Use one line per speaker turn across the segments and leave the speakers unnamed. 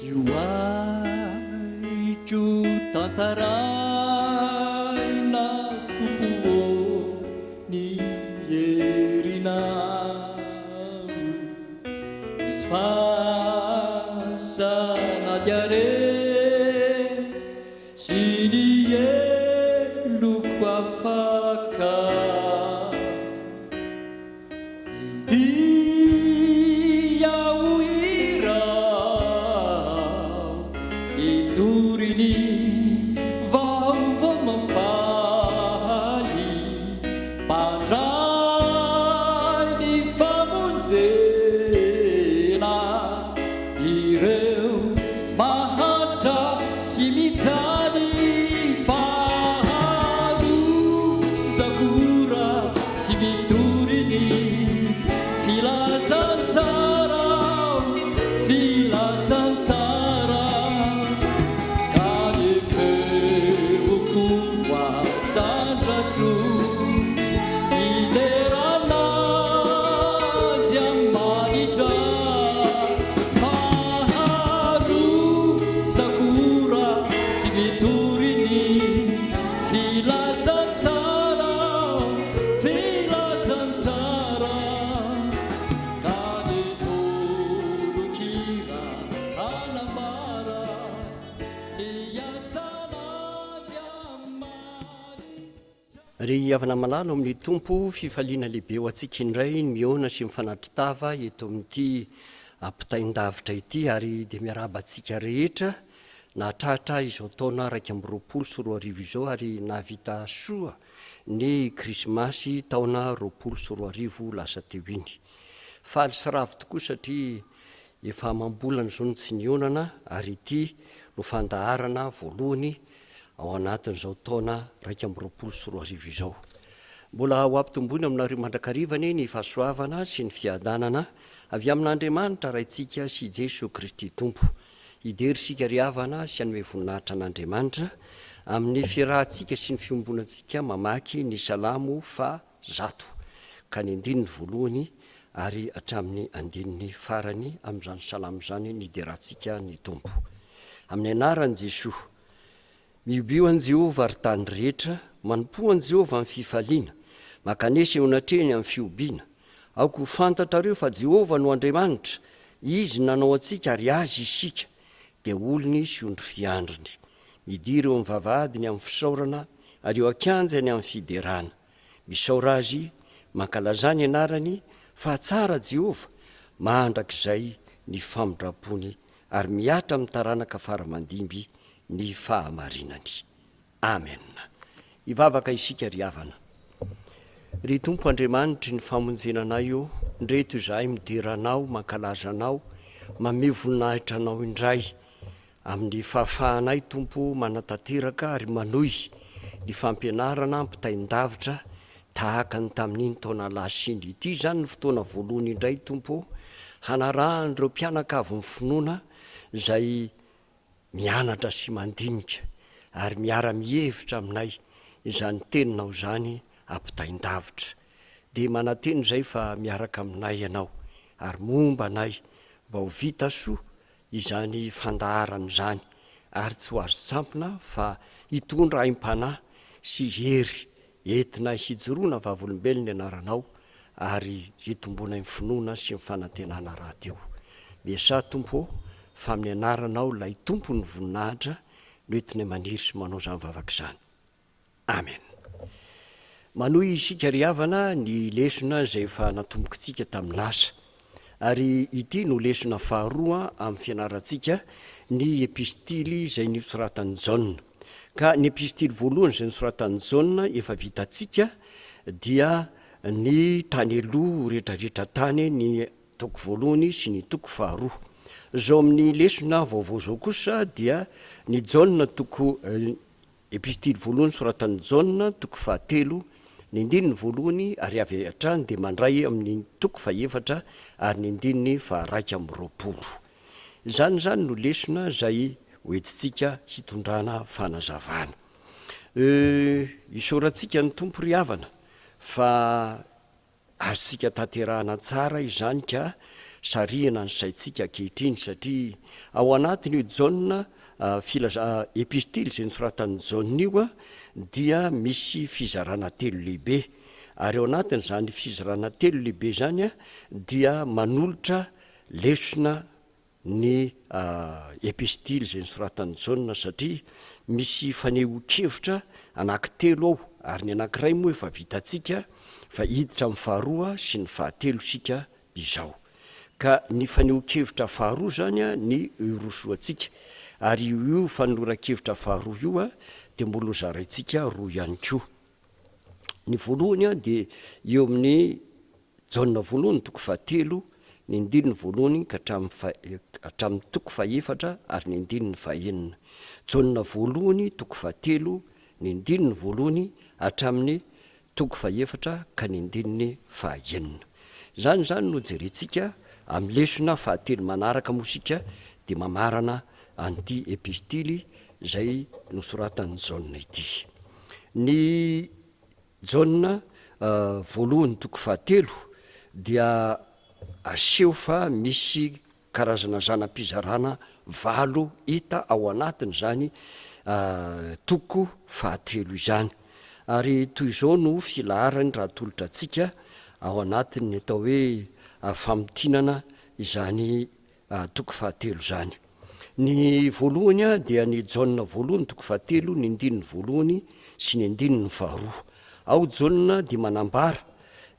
Tsy ho haiko tantaraina Tompo ô ny herinao Nisy fasana diarena Sy ny heloko afaka. India ho hiraho Hitory ny vaovao mahafaly Mpandray ny famonjena Ireo mahantra sy mijaly Fa lozako raha Tsy mitory ny filazantsara aho, filazantsara Ka ny feoko no asandratro Hidera an'Andriamanitra Fa lozako raha tsy mitory ny Filazantsara, filazantsara, ka ny tononkira hanambara ny asan'Andriamanitra.
Ry havana malala ao amin'ny Tompo, fifaliana lehibe ho antsika indray ny mihaona sy mifanatri-tava eto amin'ity ampitain-davitra ity ary dia miarahaba antsika rehetra Nahatratra izao taona 2021 izao ary nahavita soa ny krismasy taona 2020 lasa teo iny. Faly sy ravo tokoa satria efa amam-bolana izao no tsy nihaonana ary ity no fandaharana voalohany ao anatin'izao taona 2021 izao. Mbola ho ampitomboina aminareo mandrakariva anie ny fahasoavana sy ny fiadanana avy amin'Andriamanitra Raintsika sy Jesoa Kristy Tompo. Hidera isika ry havana sy hanome voninahitra an'Andriamanitra amin'ny fiarahantsika sy ny fiombonantsika mamaky ny Salamo faha zato ka ny andininy voalohany ary hatramin'ny andininy farany amin'izany Salamo izany niderantsika ny Tompo. Amin'ny anaran'i Jesoa. Mihobio an'i Jehovah, ry tany rehetra, manompoa an'i Jehovah amin'ny fifaliana, mankanesa eo anatrehany amin'ny fihobiana. Aoka ho fantatrareo fa Jehovah no Andriamanitra, Izy no nanao antsika ary Azy isika, dia olony sy ondry fiandriny. Midira eo amin'ny vavahadiny amin'ny fisaorana ary eo an-kianjany amin'ny fiderana. Misaora Azy, mankalazà ny anarany, fa tsara Jehovah, mandrakizay ny famindram-pony ary mihatra amin'ny taranaka fara aman-dimby ny fahamarinany. Amen. Hivavaka isika ry havana. Ry Tompo Andriamanitry ny famonjena anay ô, ndreto izahay midera Anao, mankalaza Anao, mamehy voninahitra Anao indray amin'ny fahafahanay Tompo manatanteraka ary manohy ny fampianarana ampitain-davitra tahaka ny tamin'iny taona lasa iny. Ity izany no fotoana voalohany indray Tompo ô, hanarahan'ireo mpianakavin'ny finoana izay mianatra sy mandinika ary miara-mihevitra aminay izany teninao izany ampitain-davitra. Dia manantena izay fa miaraka aminay Ianao ary momba anay mba ho vita soa izany fandaharana izany ary tsy ho azon-tsampona fa hitondra aim-panahy sy hery entina hijoroana vavolombelon'ny anaranao ary hitomboana ny finoana sy ny fanantenana rahateo. Miasà Tompo ô, fa amin'ny anaranao ilay Tompon'ny voninahitra no entinay maniry sy manao izany vavaka izany. Amen. Manohy isika ry havana ny lesona izay efa natombokintsika tamin'ny lasa. Ary ity no lesona faharoa amin'ny fianarantsika ny epistily izay nosoratan'i Jaona. Ka ny epistily voalohany izay nosoratan'i Jaona efa vitantsika dia ny tany aloha rehetrarehetra tany ny toko voalohany sy ny toko faharoa. Izao amin'ny lesona vaovao izao kosa dia ny Jaona toko Epistily voalohany soratan'i Jaona, toko fahatelo, ny andininy voalohany ary avy hatrany dia mandray amin'ny toko fahefatra ary ny andininy faha-21. Izany izany no lesona izay hoentintsika hitondrana fanazavana. Isaorantsika ny Tompo ry havana fa Azontsika tanterahana tsara izany ka. sarihana ny saintsika ankehitriny satria ao anatin'io Jaona filaza epistily izay nosoratan'i Jaona io dia misy fizarana telo lehibe ary ao anatin'izany fizarana telo lehibe izany dia manolotra lesona ny epistily izay nosoratan'i Jaona satria misy fanehoan-kevitra anankitelo ao ary ny anankiray moa efa vitantsika fa hiditra amin'ny faharoa sy ny fahatelo isika izao. Ka ny fanehoan-kevitra faharoa izany ny hirosoantsika ary io fanoloran-kevitra faharoa io dia mbola hozaraintsika roa ihany koa. Ny voalohany dia eo amin'ny Jaona voalohany toko fahatelo, ny andininy voalohany ka hatramin'ny hatramin'ny toko fahefatra ary ny andininy fahenina. Jaona voalohany toko fahatelo, ny andininy voalohany hatramin'ny toko fahefatra ka ny andininy fahaenina. Izany izany no jerentsika amin'ny lesona fahatelo manaraka moa isika dia mamarana an'ity epistily izay nosoratan'i Jaona ity. Ny Jaona voalohany toko fahatelo dia aseho fa misy karazana zana-pizarana valo hita ao anatin'izany toko fahatelo izany. Ary toy izao no filaharany raha atolotra antsika ao anatin'ny atao hoe famintinana izany toko fahatelo izany. Ny voalohany dia ny Jaona voalohany toko fahatelo ny andininy voalohany sy ny andininy faharoa. Ao Jaona dia manambara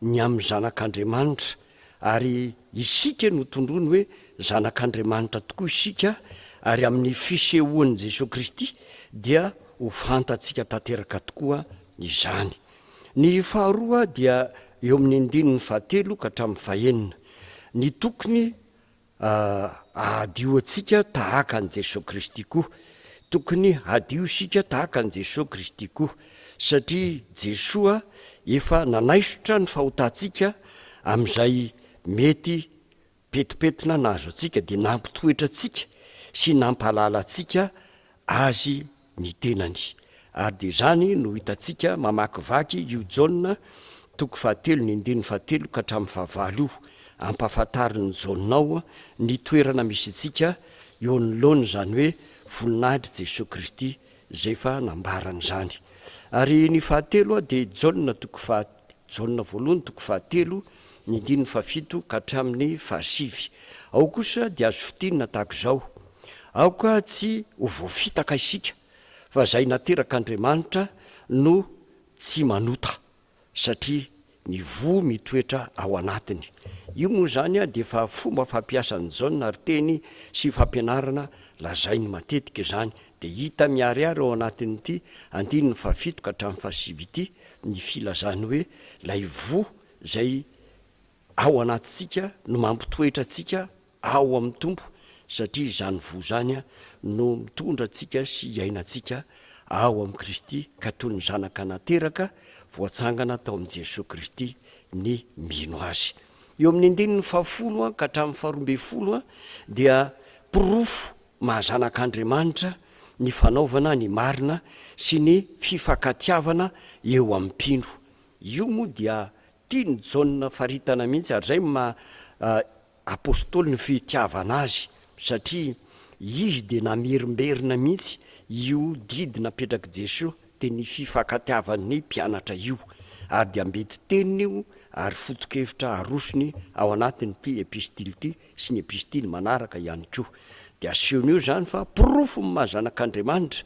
ny amin'ny Zanak'Andriamanitra ary isika no tondroiny hoe zanak'Andriamanitra tokoa isika ary amin'ny fisehoan'i Jesoa Kristy dia ho fantatsika tanteraka tokoa izany. Ny faharoa dia eo amin'ny andininy fahatelo ka hatramin'ny fahenina. Ny tokony hahadio antsika tahaka an'i Jesoa Kristy koa. Tokony hadio isika tahaka an'i Jesoa Kristy koa, satria Jesoa efa nanaisotra ny fahotantsika amin'izay mety petipetina nahazo antsika, dia nampitoetra antsika sy nampahalala antsika Azy ny tenany. Ary dia izany no hitantsika mamakivaky io Jaona toko fahatelo ny andininy fahatelo ka hatramin'ny fahavalo io. Ampahafantarin'i Jaona ao ny toerana misy antsika eo anoloana izany hoe voninahitr'i Jesoa Kristy izay efa nambarany izany. Ary ny fahatelo dia Jaona toko faha Jaona voalohany toko fahatelo ny andininy fahafito ka hatramin'ny fahasivy. Ao kosa dia azo fintinina tahaka izao, Aoka tsy ho voafitaka isika fa izay naterak'Andriamanitra no tsy manota satria ny voa mitoetra ao anatiny. Io moa izany dia efa fomba fampiasan'i Jaona ary teny sy fampianarana lazainy matetika izany dia hita miharihary ao anatin'ity andininy fahafito ka hatramin'ny fahasivy ity ny filazany hoe ilay voa izay ao anatintsika no mampitoetra antsika ao amin'ny Tompo satria izany voa izany no mitondra antsika sy iainantsika ao amin'i Kristy ka toy ny zanaka nateraka voatsangana tao amin'i Jesoa Kristy ny mino Azy. Eo amin'ny andininy fahafolo ka hatramin'ny faharoambinifolo dia porofo maha zanak'Andriamanitra ny fanaovana ny marina sy ny fifankatiavana eo amin'ny mpino. Io moa dia tian'i Jaona faritana mihitsy ary izay no maha Apostoly ny fitiavana azy satria izy dia namerimberina mihitsy io didy napetrak'i Jesoa dia ny fifankatiavan'ny mpianatra io ary dia ambeti-teniny io ary foto-kevitra arosony ao anatin'ity epistily ity sy ny epistily manaraka ihany koa. Dia asehony eo izany fa porofon'ny maha zanak'Andriamanitra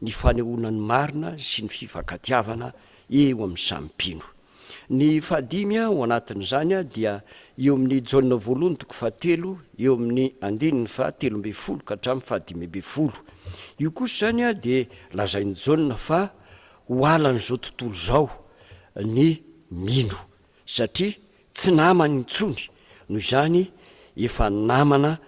ny fanehoana ny marina sy ny fifankatiavana eo amin'ny samy mpino. Ny fahadimy ao anatin'izany dia eo amin'ny Jaona voalohany toko fahatelo eo amin'ny andininy faha 13 ka hatramin'ny faha 15. Io kosa izany dia lazain'i Jaona fa ho halan'izao tontolo izao ny mino satria tsy namany intsony, noho izany efa namana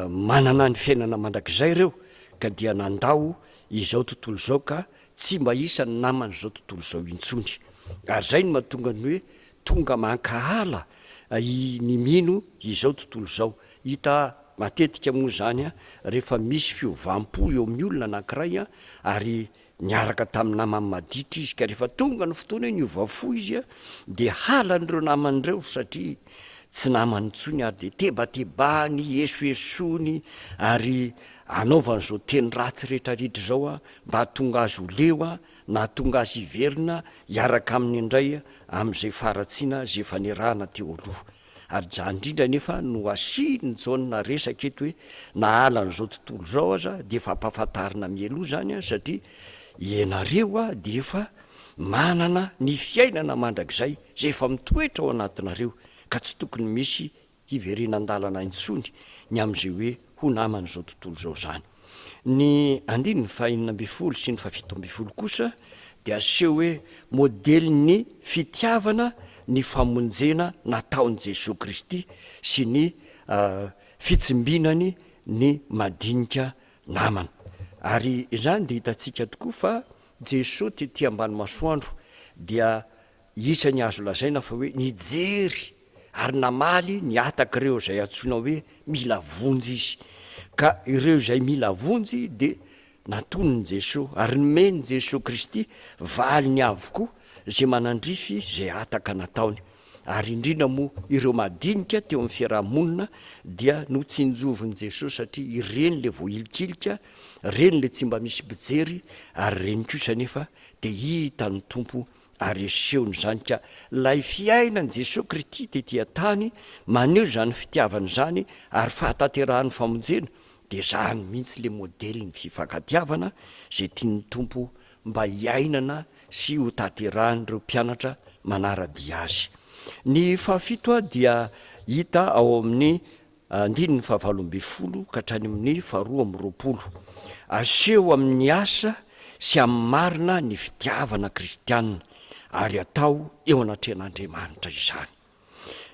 manana ny fiainana mandrakizay ireo ka dia nandao izao tontolo izao ka tsy mba isan'ny naman'izao tontolo izao intsony. Ary izay no mahatonga ny hoe tonga mankahala ny mino izao tontolo izao. Hita matetika moa izany rehefa misy fiovam-po eo amin'ny olona anankiray ary niaraka tamin'ny namany maditra izy ka rehefa tonga ny fotoana hoe niova fo izy dia halan'ireo namany ireo satria. tsy namany intsony ary dia tebatebahany, esoesoiny ary anaovany izao teny ratsy rehetra rehetra izao mba hahatonga azy ho leo na hahatonga azy hiverina hiaraka aminy indray amin'izay faharatsiana izay efa niarahana teo aloha. Ary izany indrindra anefa no asian'i Jaona resaka eto hoe na halan'izao tontolo izao aza dia efa ampahafantarina mialoha izany satria ianareo dia efa manana ny fiainana mandrakizay izay efa mitoetra ao anatinareo ka tsy tokony misy hiverenan-dalana intsony ny amin'izay hoe ho naman'izao tontolo izao izany. Ny andininy faha-16 sy ny faha-17 kosa dia aseho hoe modelin'ny fitiavana ny famonjena nataon'i Jesoa Kristy sy ny fitsimbinany ny madinika namana. Ary izany dia hitantsika tokoa fa Jesoa tety ambany masoandro dia Isany azo lazaina fa hoe nijery ary namaly ny hatak'ireo izay antsoina hoe mila vonjy izy. Ka ireo izay mila vonjy dia natonin'i Jesoa ary nomen'i Jesoa Kristy valiny avokoa izay manandrify izay hataka nataony. Ary indrindra moa ireo madinika teo amin'ny fiaraha-monina dia notsinjovin'i Jesoa satria ireny ilay voahilikilika, ireny ilay tsy mba misy mpijery ary ireny kosa anefa dia hitan'ny Tompo ary asehony izany ka ilay fiainan'i Jesoa Krity tety an-tany maneho izany fitiavana izany ary fahatanterahan'ny famonjena dia izany mihitsy ilay modelin'ny fifankatiavana izay tian'ny Tompo mba hiainana sy ho tanterahan'ireo mpianatra manara-dia Azy. Ny fahafito dia hita ao amin'ny Andininy fahavalo ambin'ny folo ka hatrany amin'ny faharoa amby roapolo. Aseho amin'ny asa sy amin'ny marina ny fitiavana kristiana, ary atao eo anatrehan'Andriamanitra izany.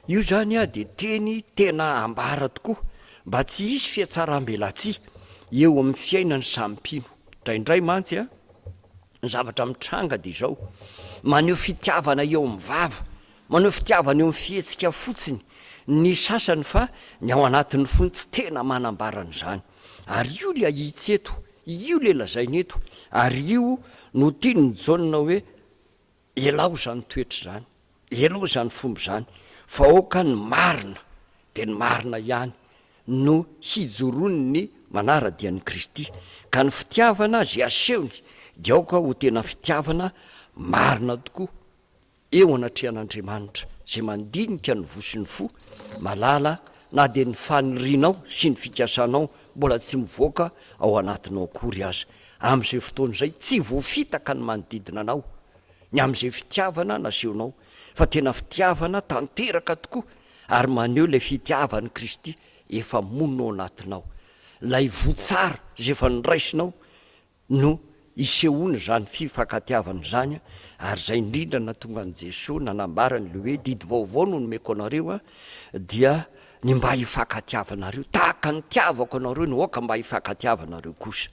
Io izany dia teny tena ambara tokoa mba tsy hisy fihatsaram-belatsihy eo amin'ny fiainan'ny samy mpino. Indraindray mantsy, ny zavatra mitranga dia izao, maneho fitiavana eo amin'ny vava, Maneho fitiavana eo amin'ny fihetsika fotsiny ny sasany fa ny ao anatin'ny fony tsy tena manambara an'izany. Ary io ilay ahitsy eto, io ilay lazaina eto, ary io no tian'i Jaona hoe elao izany toetra izany, elao izany fomba izany, fa aoka ny marina, dia ny marina ihany no hijoroan'ny manara-dia an'i Kristy, ka ny fitiavana izay asehony dia aoka ho tena fitiavana marina tokoa. eo anatrehan'Andriamanitra izay mandinika ny voa sy ny fo, malala na dia ny fanirianao sy ny fikasanao mbola tsy mivoaka ao anatinao akory aza. Amin'izay fotoana izay, tsy voafitaka ny manodidina anao ny amin'izay fitiavana nasehonao, fa tena fitiavana tanteraka tokoa ary maneho ilay fitiavan'i Kristy efa monina ao anatinao, ilay voa tsara izay efa noraisinao no isehoan' izany fifankatiavana izany, ary izay indrindra nahatonga an'i Jesoa nanambara ny hoe, Didy vaovao no nomeko anareo, dia ny mba hifankatiavanareo, tahaka ny nitiavako anareo no aoka mba hifankatiavanareo kosa.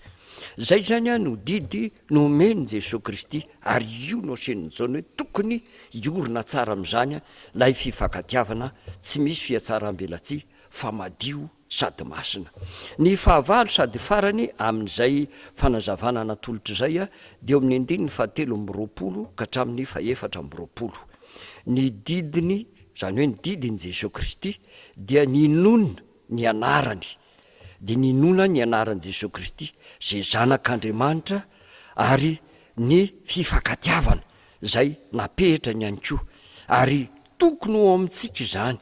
Izay izany no didy nomen'i Jesoa Kristy, ary io no asenin'i Jaona hoe tokony hiorina tsara amin'izany ilay fifankatiavana tsy misy fihatsaram-belatsihy fa madio sady masina. Ny fahavalo sady farany amin'izay fanazavana natolotra izay dia eo amin'ny andininy fahatelo amby roapolo ka hatramin'ny fahefatra amby roapolo. Ny didiny, izany hoe ny didin'i Jesoa Kristy, dia ny hinoana ny anarany, dia ny hinoana ny anaran'i Jesoa Kristy, izay Zanak'Andriamanitra, ary ny fifankatiavana izay napetrany ihany koa, ary tokony ho ao amintsika izany,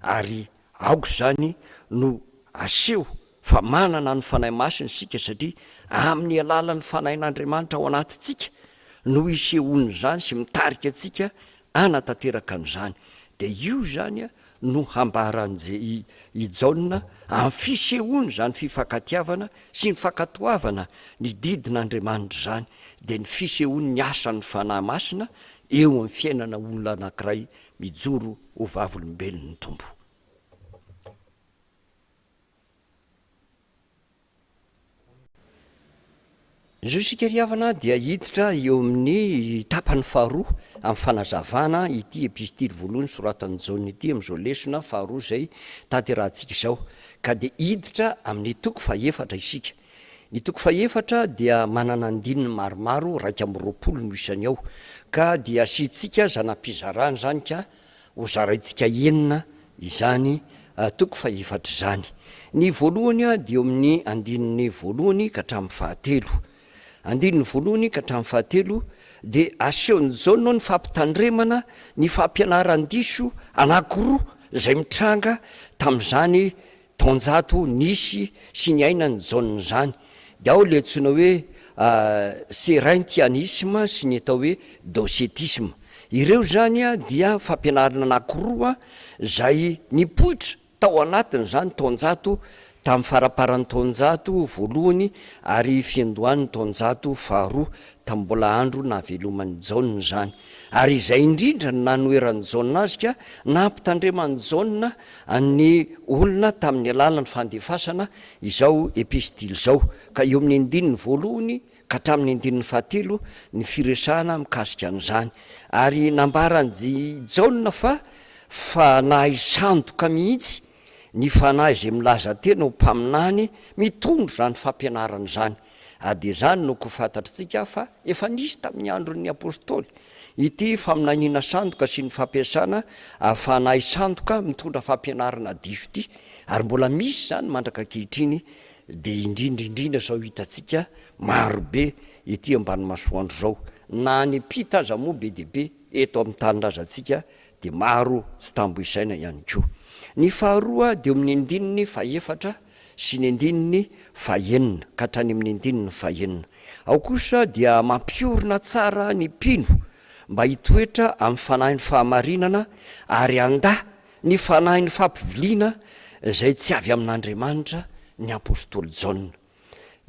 ary Aoka izany no aseho fa manana ny Fanahy Masina isika satria amin'ny alalan'ny Fanahin'Andriamanitra ao anatintsika no isehoan'izany sy mitarika antsika hanatanteraka an'izany. Dia io izany no hambaran'i i Jaona amin'ny fisehoany izany fifankatiavana sy ny fankatoavana ny didin'Andriamanitra izany dia ny fisehoan'ny asan'ny Fanahy Masina eo amin'ny fiainana olona anankiray mijoro ho vavolombelon'ny Tompo. Izao isika ry havana dia hiditra eo amin'ny tapany faharoa amin'ny fanazavana ity epistily voalohany soratan'i Jaona ity amin'izao lesona faharoa izay tanterahantsika izao. Ka dia hiditra amin'ny toko fahefatra isika. Ny toko fahefatra dia manana andininy maromaro, 21 no isany ao, ka dia asiantsika zana-pizarana izany ka hozaraintsika enina izany toko fahefatra izany. Ny voalohany dia eo amin'ny andininy voalohany ka hatramin'ny fahatelo. Andininy voalohany ka hatramin'ny fahatelo dia asehon'i Jaona ny fampitandremana ny fampianaran-diso anankiroa izay mitranga tamin'izany taonjato nisy sy niainan'i Jaona izany. Dia ao ilay antsoina hoe Seraintianisma sy ny atao hoe Docetisma. Ireo izany dia fampianarana anankiroa izay nipoitra Tao anatin'izany taonjato tamin'ny faramparan'ny taonjato voalohany ary fiandohan'ny taonjato faharoa tamin'ny mbola andro nahaveloman'i Jaona izany. Ary izay indrindra no nanoheran'i Jaona azy ka nampitandreman'i Jaona ny olona tamin'ny alalan'ny fandefasana izao epistily izao. Ka eo amin'ny andininy voalohany ka hatramin'ny andininy fahatelo ny firesahana mikasika an'izany. Ary nambaran'i Jaona fa fanahy sandoka mihitsy ny fanahy izay milaza tena ho mpaminany mitondra izany fampianarana izany. Ary dia izany no koa fantatritsika fa efa nisy tamin'ny andron'ny Apostoly ity faminaniana sandoka sy ny fampiasana fanahy sandoka mitondra fampianarana diso ity. Ary mbola misy izany mandraka ankehitriny Dia indrindra indrindra izao hitantsika maro be ety ambany masoandro izao, na any am-pita aza moa be dia be, eto amin'ny tanindrazantsika dia maro tsy tambo isaina ihany koa. Ny faharoa dia eo amin'ny andininy fahefatra sy ny andininy fahenina ka hatrany amin'ny andininy fahenina. Ao kosa dia mampiorina tsara ny mpino mba hitoetra amin'ny fanahin'ny fahamarinana ary handà Ny fanahin'ny fampiviliana izay tsy avy amin'Andriamanitra ny apostoly Jaona.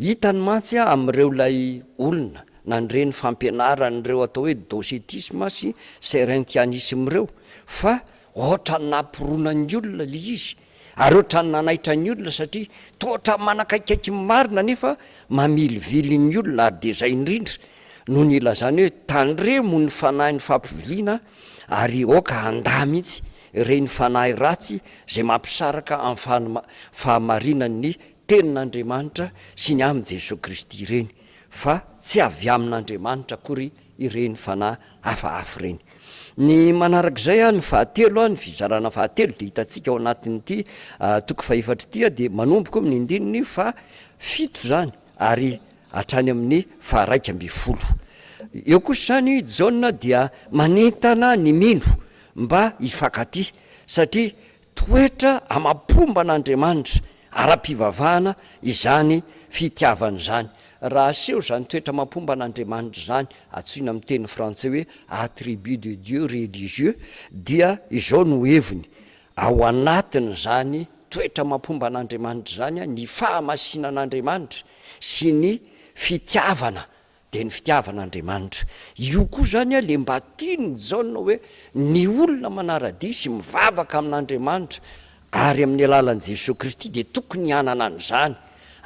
Hitany mantsy amin'ireo ilay olona nandre ny fampianaran'ireo atao hoe docetisme sy serentianisme ireo fa ohatran'ny nampirona ny olona ilay izy ary ohatran'ny nanaitra ny olona satria toa ohatran'ny manakaikaiky ny marina nefa mamilivily ny olona ary dia izay indrindra no nilazany hoe tandremo ny fanahin'ny fampiviliana ary aoka handà mihitsy ireny fanahy ratsy izay mampisaraka amin'ny fahamarinan'ny Tenin'Andriamanitra sy ny amin'i Jesoa Kristy ireny, fa tsy avy amin'Andriamanitra akory ireny fanahy hafahafa ireny. Ny manarak'izay, ny fahatelo, ny fizarana fahatelo dia hitantsika ao anatin'ity toko fahefatra ity dia manomboka amin'ny andininy fahafito izany ary hatrany amin'ny faha-11. Eo kosa izany i Jaona dia manentana ny mino mba hifankatia, satria toetra amam-pomban'Andriamanitra ara-pivavahana izany fitiavana izany. Raha aseho izany toetra amam-pomban'Andriamanitra izany, antsoina amin'ny teny frantsay hoe attribut de Dieu religieux, dia izao no heviny, Ao anatin'izany toetra amam-pomba an'Andriamanitra izany ny fahamasinan'Andriamanitra sy ny fitiavana, dia ny fitiavan'Andriamanitra. Io koa izany ilay mba tian'i Jaona hoe ny olona manara-dia sy mivavaka amin'Andriamanitra ary amin'ny alalan'i Jesoa Kristy dia tokony hanana an'izany,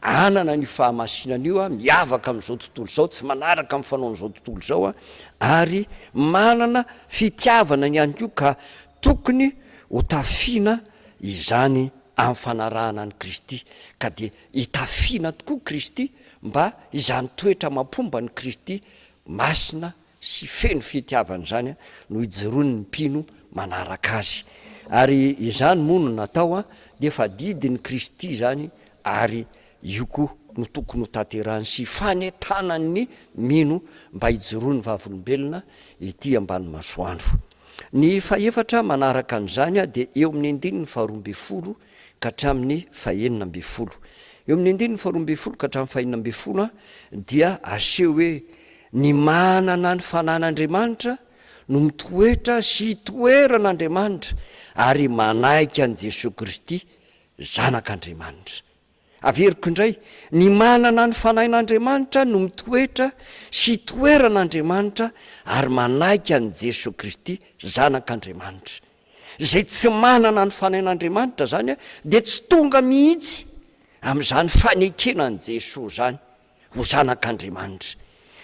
hanana an'io fahamasinana io, miavaka amin'izao tontolo izao, tsy manaraka amin'ny fanaon'izao tontolo izao ary manana fitiavana ihany koa ka Tokony ho tafiana izany amin'ny fanarahana an'i Kristy, ka dia itafiana tokoa Kristy mba izany toetra amam-pomba an'i Kristy masina sy feno fitiavana izany no hijoroan'ny mpino manaraka Azy. Ary izany moa no natao dia efa didin'i Kristy izany ary io koa no tokony ho tanterahiny sy fanentanan'ny mino mba hijoroan'ny vavolombelona ety ambany masoandro. Ny fahefatra manaraka an'izany dia eo amin'ny andininy faharoa ambin'ny folo ka hatramin'ny fahenina ambin'ny folo. Eo amin'ny andininy faharoa ambin'ny folo ka hatramin'ny fahenina ambin'ny folo dia aseho hoe ny manana ny fanan'Andriamanitra no mitoetra sy itoeran'Andriamanitra ary manaiky an'i Jesoa Kristy Zanak'Andriamanitra. Averiko indray, ny manana ny Fanahin'Andriamanitra no mitoetra sy itoeran'Andriamanitra ary manaiky an'i Jesoa Kristy Zanak'Andriamanitra. Izay tsy manana ny Fanahin'Andriamanitra izany dia tsy tonga mihitsy amin'izany fanekena an'i Jesoa izany ho Zanak'Andriamanitra.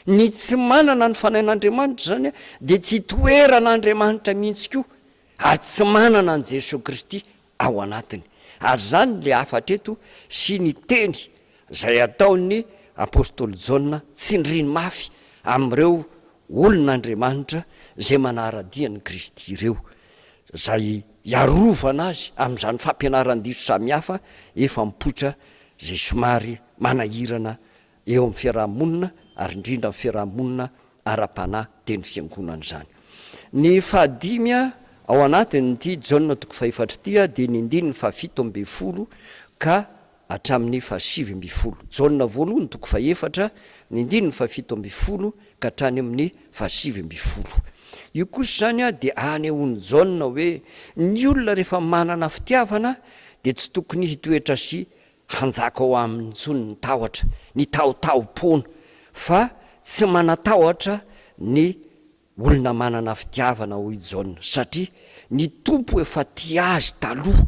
Ny tsy manana ny Fanahin'Andriamanitra izany dia tsy itoeran'Andriamanitra mihitsy koa ary tsy manana an'i Jesoa Kristy ao anatiny. Ary izany ilay hafatra eto sy ny teny izay ataon'ny apostoly Jaona tsindriany mafy amin'ireo olon'Andriamanitra izay manara-dia an'i Kristy ireo, izay. hiarovana azy amin'izany fampianaran-diso samihafa efa mipoitra izay somary manahirana eo amin'ny fiaraha-monina ary indrindra amin'ny fiaraha-monina ara-panahy dia ny fiangonana izany. Ny fahadimy ao anatin'ity Jaona toko fahefatra ity dia ny andininy fahafito ambinifolo ka hatramin'ny fahasivy ambinifolo. Jaona voalohany toko fahefatra, ny andininy fahafito ambinifolo ka hatrany amin'ny fahasivy ambinifolo. Io kosa izany dia anehoan'i Jaona hoe ny olona rehefa manana fitiavana dia tsy tokony hitoetra sy hanjaka ao aminy intsony ny tahotra, ny tahotahom-poana, fa tsy manatahotra ny Olona manana fitiavana hoy Jaona satria ny Tompo efa tia azy taloha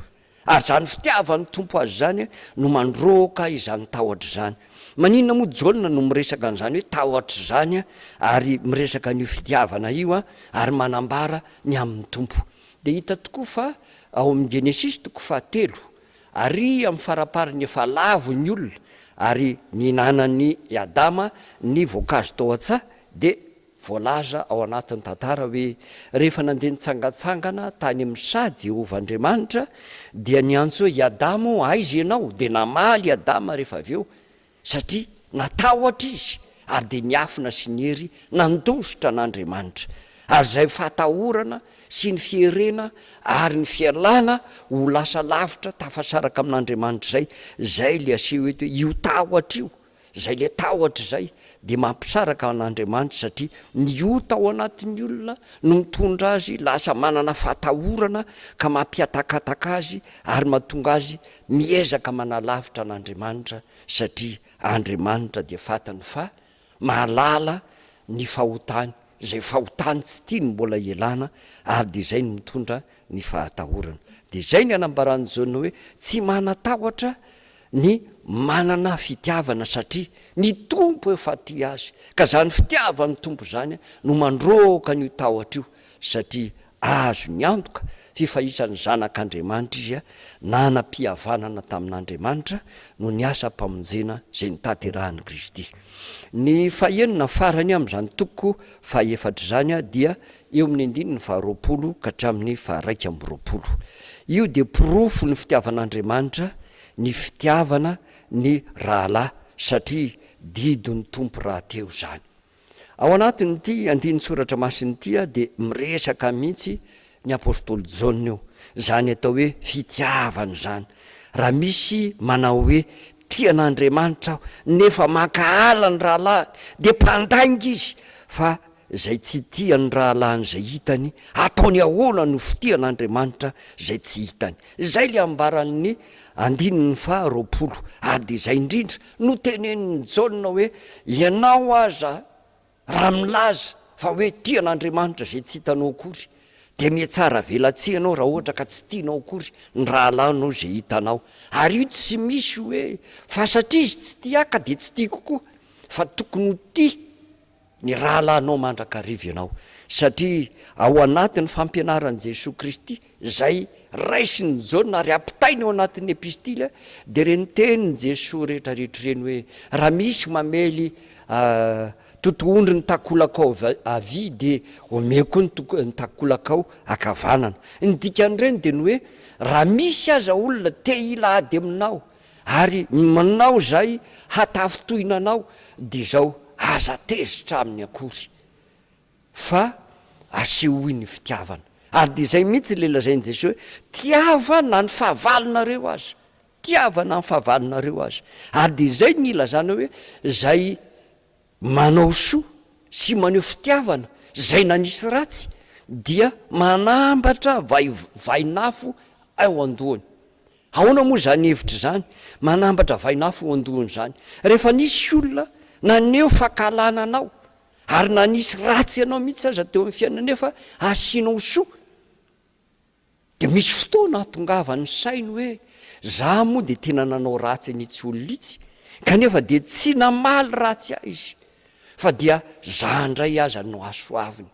ary izany fitiavan'ny Tompo azy izany no mandroaka izany tahotra izany. Maninona moa Jaona no miresaka an'izany hoe tahotra izany ary miresaka an'io fitiavana io ary manambara ny amin'ny Tompo? Dia hita tokoa fa ao amin'ny Genesisy toko fahatelo ary amin'ny faraparany efa lavo ny olona ary nihinanan'i Adama ny voankazo tao an-tsaha dia Voalaza ao anatin'ny tantara hoe rehefa nandeha nitsangantsangana tany amin'ny saha Jehovah Andriamanitra, dia niantso hoe, I Adama ô, aiza ianao? Dia namaly i Adama rehefa avy eo, satria natahotra izy, ary dia niafina sy niery nandositra an'Andriamanitra. Ary izay fahatahorana sy ny fierena ary ny fialana ho lasa lavitra tafasaraka amin'Andriamanitra izay, izay ilay aseho eto hoe io tahotra io Izay le tahotra izay dia mampisaraka an'Andriamanitra satria ny ota ao anatin'ny olona no mitondra azy lasa manana fahatahorana ka mampihatakataka azy ary mahatonga azy miezaka manalavitra an'Andriamanitra satria Andriamanitra dia fantany fa mahalala ny fahotany izay fahotany tsy tiany mbola hialana ary dia izay no mitondra ny fahatahorana. Dia izay ny anambaran'i Jaona hoe tsy manatahotra ny manana fitiavana satria ny Tompo efa tia azy, ka izany fitiavan'ny Tompo izany no mandroaka an'io tahotra io satria azony antoka f'efa isan'ny zanak'Andriamanitra izy nanam-pihavanana tamin'Andriamanitra noho ny asam-pamonjena izay notanterahin'i Kristy. Ny fahenina farany amin'izany toko fahefatra izany dia eo amin'ny andininy faharoapolo ka hatramin'ny faharaika amby roapolo. Io dia porofon'ny fitiavan'Andriamanitra ny fitiavana ny rahalahy satria didin'ny Tompo rahateo izany. Ao anatin'ity andinin-tsoratra masina ity dia miresaka mihitsy ny apostoly Jaona eo, izany atao hoe fitiavana izany. Raha misy manao hoe tia an'Andriamanitra aho nefa mankahala ny rahalahiny dia mpandainga izy fa izay tsy tia ny rahalahiny izay hitany, ataony ahoana no fitia an'Andriamanitra izay tsy hitany? Izay ilay ambaran'ny andininy faha 20, ary dia izay indrindra no tenenin'i Jaona hoe, Ianao aza raha milaza fa hoe tia an'Andriamanitra izay tsy hitanao akory, dia mihatsara velatsihy ianao raha ohatra ka tsy tianao akory ny rahalahinao izay hitanao. Ary io tsy misy hoe fa satria izy tsy tia ahy ka dia tsy tiako koa, fa tokony ho tia ny rahalahinao mandrakariva ianao, satria ao anatin'ny fampianaran'i Jesoa Kristy izay raisin'i Jaona ary ampitainy ao anatin'ny epistily dia ireny tenin'i Jesoa rehetra rehetra ireny hoe raha misy mamely totohondry ny takolakao havia dia omeo koa ny takolakao ankavanana. Ny dikan'ireny dia ny hoe raha misy aza olona te hila ady aminao Ary manao izay hatafintohina anao dia izao, aza tezitra aminy akory, fa asehoy ny fitiavana. Ary dia izay mihitsy ilay lazain'i Jesoa hoe, tiava na ny fahavalonareo aza, tiava na ny fahavalonareo aza. Ary dia izay ny ilazana hoe, izay manao soa sy maneho fitiavana izay nanisy ratsy dia manambatra vay vainafo ao an-dohany. Ahoana moa izany hevitra izany, manambatra vainafo eo an-dohany izany? Rehefa nisy olona naneho fankahalana anao ary nanisy ratsy anao mihitsy aza teo amin'ny fiainana nefa asianao soa, Dia misy fotoana ahatongavan'ny sainy hoe, za moa dia tena nanao ratsy an'itsy olona itsy, kanefa dia tsy namaly ratsy ahy izy, fa dia za indray aza no hasoaviny.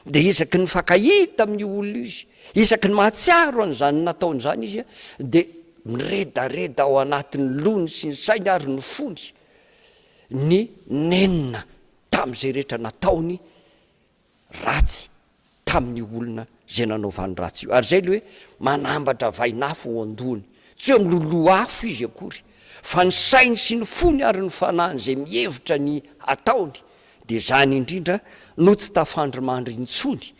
Dia isaky ny mifankahita amin'io olona io izy, isaky ny mahatsiaro an'izany nataony izany izy, dia miredareda ao anatin'ny lohany sy ny sainy ary ny fony ny nenina tamin'izay rehetra nataony ratsy. tamin'io olona izay nanaovany ratsy io. Ary izay ilay hoe manambatra vainafo ao an-dohany. Tsy hoe miloloha afo izy akory, fa ny sainy sy ny fony ary ny fanahiny izay mihevitra ny hataony, dia izany indrindra no tsy tafandrimandry intsony,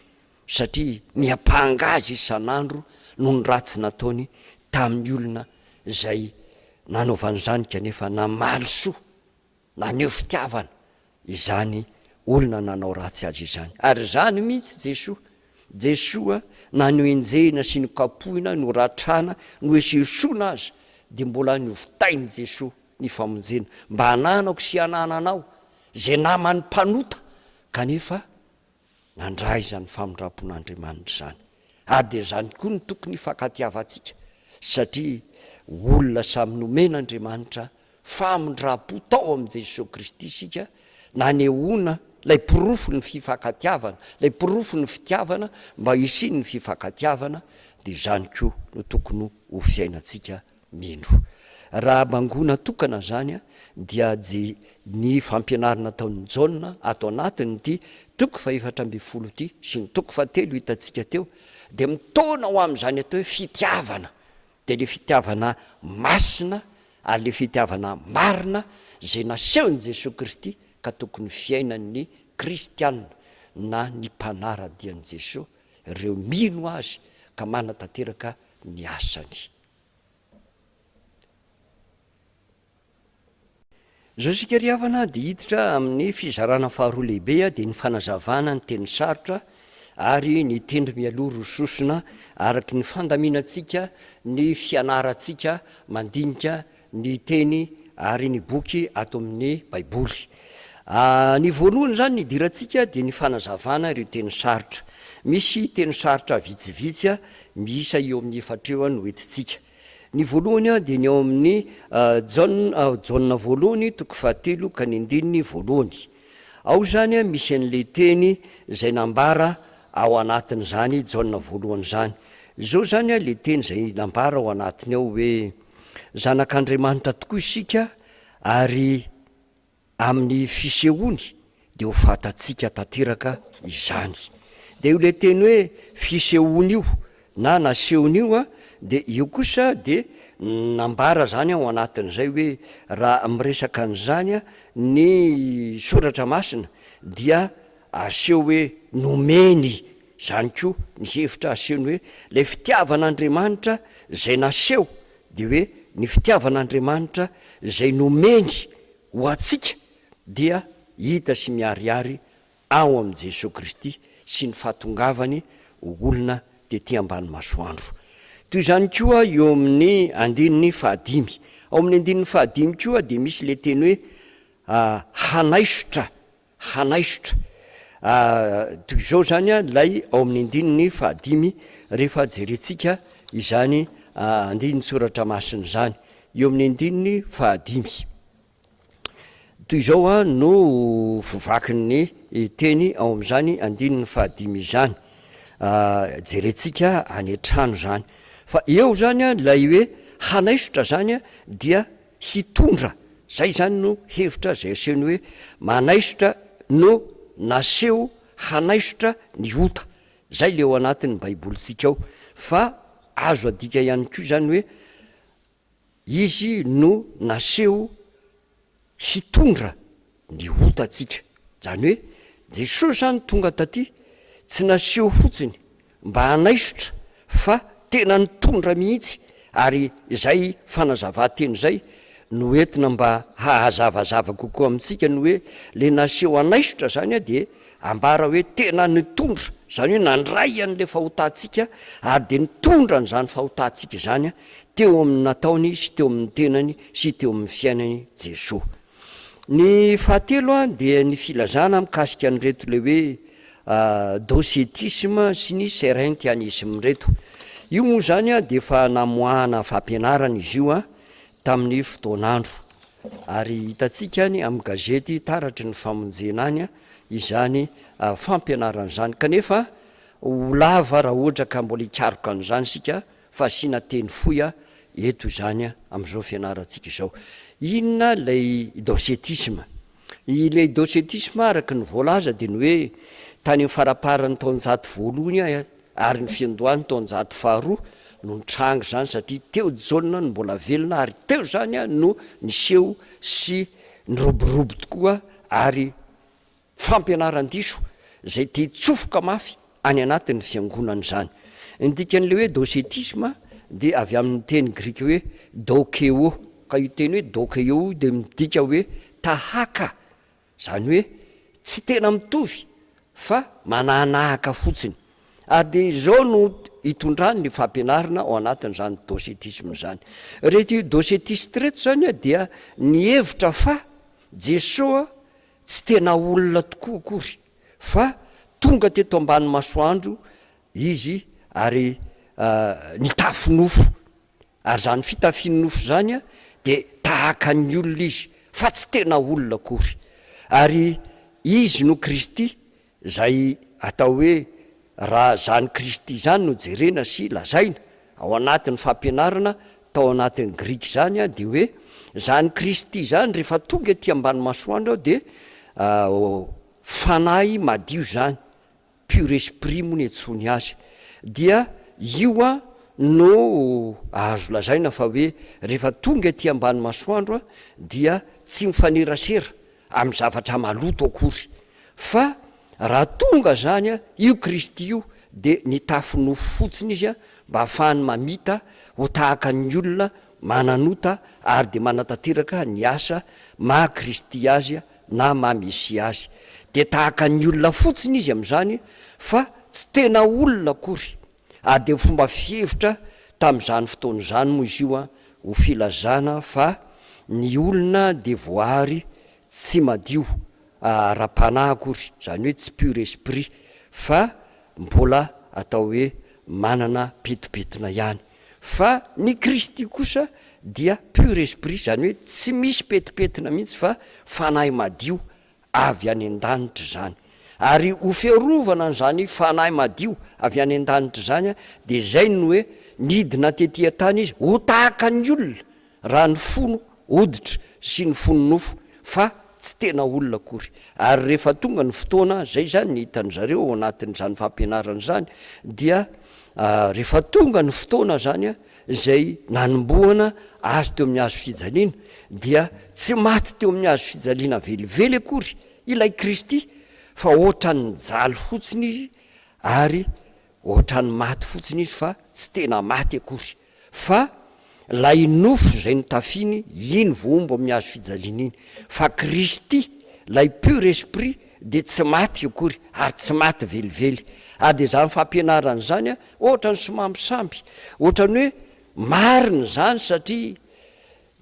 satria miampanga azy isan'andro noho ny ratsy nataony tamin'ny olona izay nanaovany izany kanefa namaly soa Naneho fitiavana izany olona nanao ratsy azy izany. Ary izany mihitsy Jesoa. Jesoa na nohenjehina sy nokapohina, noratrana, noesoesoina aza dia mbola novitain'i Jesoa ny famonjena mba hananako sy hanananao izay naman'ny mpanota kanefa nandray izany famindram-pon'Andriamanitra izany. Ary dia izany koa no tokony hifankatiavantsika, satria olona samy nomen'Andriamanitra famindram-po tao amin'i Jesoa Kristy isika, nanehoana ilay porofon'ny fifankatiavana, ilay porofon'ny fitiavana mba hisian'ny fifankatiavana, dia izany koa no tokony ho fiainantsika mino. Raha bangoina tokana izany dia je ny fampianarana ataon'i Jaona ato anatin'ity toko fahefatra ambin'ny folo ity sy ny toko fahatelo hitantsika teo dia mitaona ho amin'izany atao hoe fitiavana, dia ilay fitiavana masina ary ilay fitiavana marina izay nasehon'i Jesoa Kristy ka tokony fiainan'ny kristiana na ny mpanara-dia an'i Jesoa, ireo mino Azy ka manatanteraka ny asany. Izao isika ry havana dia hiditra amin'ny fizarana faharoa lehibe dia ny fanazavana ny teny sarotra ary ny tendry mialoha roa sosona araky ny fandaminantsika ny fianarantsika mandinika ny teny ary ny boky ato amin'ny baiboly. Ny voalohany izany nidirantsika dia ny fanazavana ireo teny sarotra. Misy teny sarotra vitsivitsy miisa eo amin'ny efatra eo no entintsika. Ny voalohany dia ny ao amin'ny Jaona, Jaona voalohany toko fahatelo ka ny andininy voalohany. Ao izany misy an'ilay teny izay nambara ao anatin'izany Jaona voalohany izany. Izao izany ilay teny izay nambara ao anatiny ao hoe, Zanak'Andriamanitra tokoa isika ary Amin'ny fisehoany dia ho fantatsika tanteraka izany. Dia io ilay teny hoe fisehoany io na nasehony io dia io kosa dia nambara izany ao anatin'izay hoe raha miresaka an'izany ny soratra masina dia aseho hoe nomeny izany koa ny hevitra asehony hoe ilay fitiavan'Andriamanitra izay naseho dia hoe ny fitiavan'Andriamanitra izay nomeny ho antsika dia hita sy miharihary ao amin'i Jesoa Kristy sy ny fahatongavany ho olona tety ambany masoandro. Toy izany koa eo amin'ny andininy fahadimy. Ao amin'ny andininy fahadimy koa dia misy ilay teny hoe hanaisotra Hanaisotra. Toy izao izany ilay ao amin'ny andininy fahadimy rehefa jerentsika izany andinin-tsoratra masina izany. Eo amin'ny andininy fahadimy. Toy izao no fivakin'ny teny ao amin'izany andininy fahadimy izany. Jerentsika any an-trano izany. Fa eo izany ilay hoe hanaisotra izany dia hitondra, zay zany no hevitra zay asehony hoe manaisotra no naseho hanaisotra ny ota, zay le ao anatin'ny baibolintsika ao, fa azo adika ihany koa zany hoe izy no naseho hitondra ny otantsika. Izany hoe Jesosy izany tonga taty, tsy naseho fotsiny mba hanaisotra fa tena nitondra mihitsy ary izay fanazavan-teny izay no entina mba hahazavazava kokoa amintsika ny hoe le naseho hanaisotra izany dia ambara hoe tena nitondra, izany hoe nandray an'ilay fahotantsika ary dia nitondra an'izany fahotantsika izany teo amin'ny nataony sy teo amin'ny tenany sy teo amin'ny fiainany Jesoa. Ny fahatelo dia ny filazana mikasika an'ireto ilay hoe docetisme sy ny serentianisme ireto. Io moa izany dia efa namoahana fampianarana izy io tamin'ny fotoan'andro ary hitantsika any amin'ny gazety Taratry ny Famonjena any izany fampianarana izany kanefa ho lava raha ohatra ka mbola hikaroka an'izany isika fa asiana teny fohy eto izany amin'izao fianarantsika izao. Inona ilay docetisme? Ilay docetisme araka ny voalaza dia ny hoe. tany amin'ny faramparan'ny taonjato voalohany ary ny fiandohan'ny taonjato faharoa no nitranga izany satria teo Jaona no mbola velona ary teo izany no niseho sy niroborobo tokoa ary fampianaran-diso izay te hitsofoka mafy any anatin'ny fiangonana izany. Ny dikan'ilay hoe docetisme dia avy amin'ny teny grika hoe dokeo, ka io teny hoe dokeo io dia midika hoe tahaka, izany hoe tsy tena mitovy fa manahanahaka fotsiny. Ary dia izao no itondrany ny fampianarana ao anatin'izany docetisme izany. Ireto docetiste ireto izany dia nihevitra fa Jesoa Tsy tena olona tokoa akory fa tonga teto ambany masoandro izy ary nitafy nofo, ary izany fitafiany nofo izany dia tahaka ny olona izy fa tsy tena olona akory, ary izy no Kristy Izay atao hoe raha izany Kristy izany no jerena sy lazaina ao anatin'ny fampianarana tao anatin'ny Grika izany dia hoe izany Kristy izany rehefa tonga ety ambany masoandro aho dia fanahy madio izany, pur esprit moa ny antsoiny azy, dia io no azo lazaina fa hoe rehefa tonga ety ambany masoandro dia tsy mifanerasera amin'ny zavatra maloto akory, fa raha tonga izany io Kristy io dia nitafy nofo fotsiny Izy mba hahafahany mamita ho tahaka ny olona mananota ary dia manatanteraka ny asa maha Kristy Azy na maha Mesia Azy. Dia tahaka ny olona fotsiny Izy amin'izany fa tsy tena olona akory. Ary dia fomba fihevitra tamin'izany fotoana izany moa izy io ho filazana fa ny olona dia voaary tsy madio ara-panahy akory, izany hoe tsy pur esprit, fa mbola atao hoe manana pentimpentina ihany. Fa ny Kristy kosa dia pur esprit, izany hoe tsy misy pentimpentina mihitsy fa fanahy madio avy any an-danitra izany. Ary ho fiarovana an'izany fanahy madio avy any an-danitra izany dia izay no hoe nidina tety an-tany izy ho tahaka ny olona raha ny fono hoditra sy ny fono nofo fa tsy tena olona akory. Ary rehefa tonga ny fotoana, izay izany ny hitan-dry zareo ao anatin'izany fampianarana izany, dia rehefa tonga ny fotoana izany izay nanombohana Azy teo amin'ny hazo fijaliana, dia tsy maty teo amin'ny hazo fijaliana velively akory ilay Kristy, fa hoatran'ny nijaly fotsiny Izy, ary hoatran'ny maty fotsiny Izy, fa tsy tena maty akory. Fa ilay nofo izay notafiany, iny voahombo amin'ny hazo fijaliana iny. Fa Kristy, ilay pur esprit, dia tsy maty akory, ary tsy maty velively. Ary dia izany fampianarana izany, Ohatran'ny somambisamby, ohatran'ny hoe marina izany satria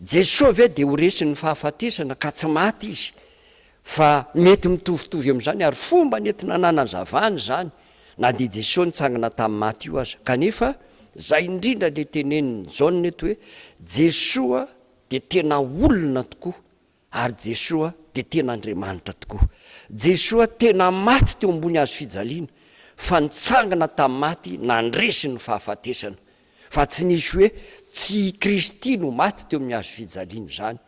Jesoa ve dia ho resin'ny fahafatesana ka tsy maty izy? Fa mety mitovitovy amin'izany ary fomba nentina nanazavana izany na dia Jesoa nitsangana tamin'ny maty io aza. Kanefa izay indrindra ilay tenenin'i Jaona eto hoe Jesoa dia tena olona tokoa Ary Jesoa dia tena Andriamanitra tokoa. Jesoa tena maty teo ambony hazo fijaliana, fa nitsangana tamin'ny maty nandresy ny fahafatesana. Fa tsy nisy hoe tsy i Kristy no maty teo amin'ny hazo fijaliana izany.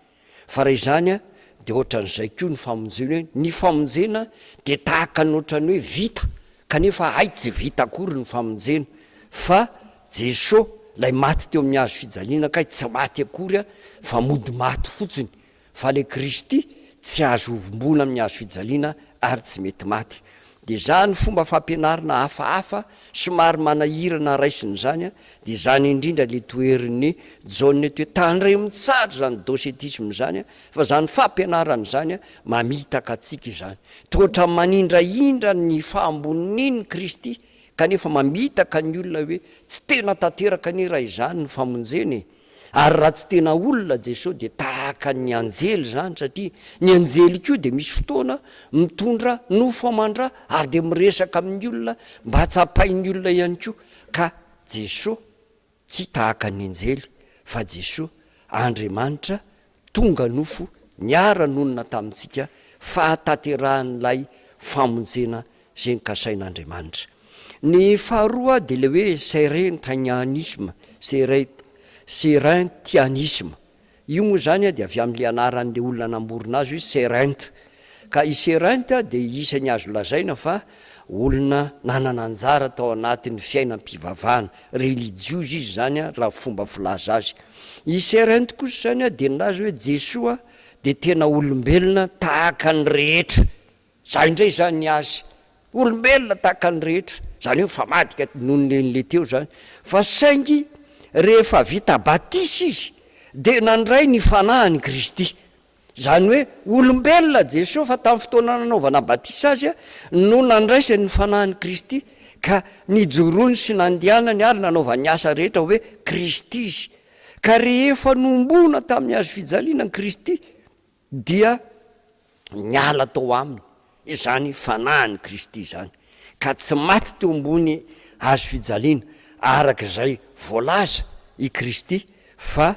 Fa raha izany dia ohatran'izay koa ny famonjena hoe ny famonjena dia tahaka ny ohatran'ny hoe vita kanefa hay tsy vita akory ny famonjena fa Jeso lay maty teo amin'ny hazo fijaliana kay tsy maty akory fa mody maty fotsiny fa le Kristy tsy azo hovombona amin'ny hazo fijaliana ary tsy mety maty. De zany fomba fampianarana hafahafa somary manahirana raisina izany de zany indrindra le toherin'i Jaona eto hoe tandremo tsara izany docetisme izany fa zany fampianarana izany mamitaka antsika izany. Toa ohatran'ny manindrahindra ny fahambonian'i Kristy kanefa mamitaka ny olona hoe tsy tena tanteraka anie raha izany ny famonjena e! Ary raha tsy tena olona Jesoa dia tahaka ny anjely izany satria ny anjely koa dia misy fotoana mitondra nofo aman-dra ary dia miresaka amin'ny olona mba tsapain'ny olona ihany koa ka Jesoa Tsy tahaka ny anjely, fa Jesoa, Andriamanitra tonga nofo niara-nonina tamintsika fahatanterahan'ilay famonjena izay nokasain'Andriamanitra. Ny faharoa dia ilay hoe Serentanianisme, Serentianisme. Io moa izany dia avy amin'ilay anaran'ilay olona namorona azy hoe Serent. Ka i Serent dia isan'ny azo lazaina fa olona nanana anjara tao anatin'ny fiainam-pivavahana, relijiozy izy izany raha fomba filaza azy. I Serent kosa izany dia nilaza hoe Jesoa dia tena olombelona tahaka ny rehetra. Izay indray izany ny azy, olombelona tahaka ny rehetra, izany hoe mifamadika noho ny an'ilay teo izany, fa saingy rehefa vita batisa izy dia nandray ny fanahin'i Kristy. Izany hoe olombelona Jesoa fa tamin'ny fotoana nanaovana batisa azy no nandraisany ny fanahin'i Kristy ka nijoroany sy nandehanany ary nanaovany ny asa rehetra hoe Kristy izy. Ka rehefa nohomboana tamin'ny hazo fijaliana ny Kristy dia niala tao aminy izany fanahin'i Kristy izany ka tsy maty teo ambony hazo fijaliana araka izay voalaza i Kristy fa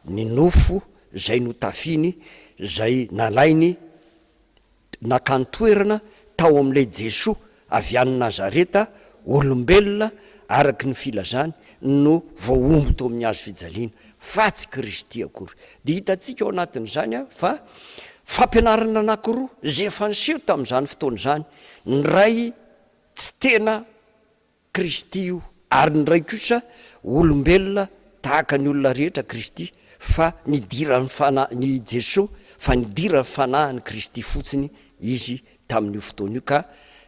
ny nofo izay notafiny izay nalainy nakany toerana tao amin'ilay Jesoa avy any Nazareta, olombelona araka ny filazany no voahombo teo amin'ny hazo fijaliana, fa tsy Kristy akory. Dia hitantsika ao anatin'izany fa fampianarana anankiroa izay efa niseho tamin'izany fotoana izany, ny iray tsy tena Kristy io, ary ny iray kosa olombelona tahaka ny olona rehetra Kristy, fa nidiran'ny fanahy, ny Jesoa, fa nidiran'ny fanahin'i Kristy fotsiny izy tamin'io fotoana io, ka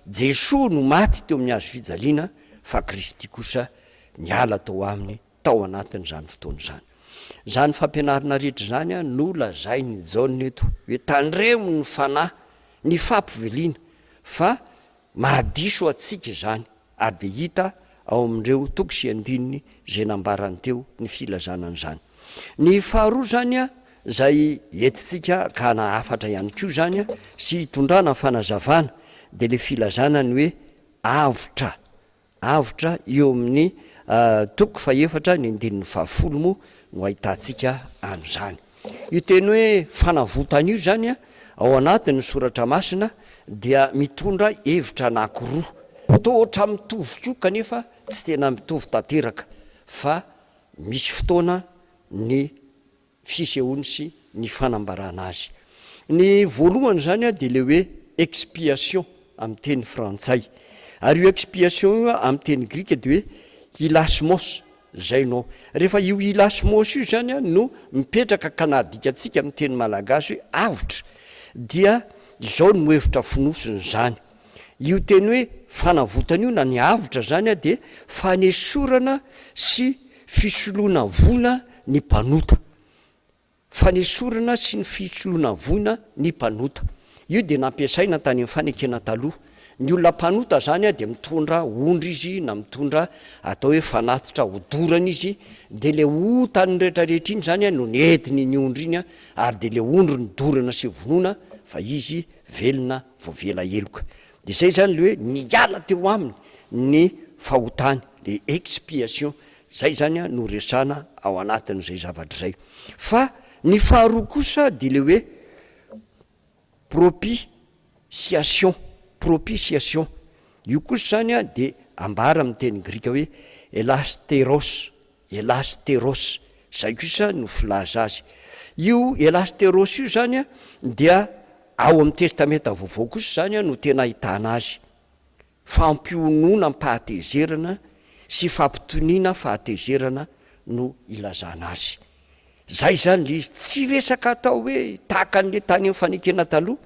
Jesoa no maty teo amin'ny hazo fijaliana, fa Kristy kosa niala tao aminy tao anatin'izany fotoana izany. Izany fampianarana rehetra izany no lazain'i Jaona eto, hoe tandremo ny fanahy, ny fampiviliana, fa Mahadiso antsika izany ary dia hita ao amin'ireo toko sy andininy izay nambarany teo ny filazana an'izany. Ny faharoa izany izay entintsika hakana hafatra ihany koa izany sy hitondrana fanazavana dia ilay filazana ny hoe avotra Avotra eo amin'ny toko fahefatra ny andininy fahafolo moa no ahitantsika an'izany. Io teny hoe fanavotana io izany ao anatin'ny soratra masina dia mitondra hevitra anankiroa, toa ohatran'ny mitovy koa kanefa tsy tena mitovy tanteraka fa misy fotoana ny fisehoany sy ny fanambarana azy. Ny voalohany izany dia ilay hoe expiation amin'ny teny frantsay. Ary io expiation io amin'ny teny grika dia hoe hilasmos, izay no. Rehefa io hilasmos io izany no mipetraka ka nadikantsika amin'ny teny malagasy hoe avotra dia izao no hevitra fonosiny izany. Io teny hoe fanavotana io na ny avotra izany dia fanesorana sy fisoloana voina ny mpanota. Fanesorana sy ny fisoloana voina ny mpanota. Io dia nampiasaina tany amin'ny fanekena taloha. Ny olona mpanota izany dia mitondra ondry izy na mitondra atao hoe fanatitra hodorana izy, dia ilay otany rehetrarehetra iny izany no nentiny iny ondry iny ary dia ilay ondry nodorana sy vonoina fa izy velona voavela heloka. Dia izay izany ilay hoe niala teo aminy ny fahotany, le expiation, izay izany no resahana ao anatin'izay zavatra izay. Fa ny faharoa kosa dia ilay hoe propitiation, propitiation, io kosa izany dia ambara amin'ny teny grika hoe elasteros, Elasteros, izay kosa no filaza azy. Io Elasteros io izany dia ao amin'ny Testamenta Vaovao kosa izany no tena ahitana azy. Fampiononam-pahatezerana sy fampitoniana fahatezerana no ilazana azy. Zay zany le izy, tsy resaka atao hoe tahaka an'le tany amin'ny fanekena taloha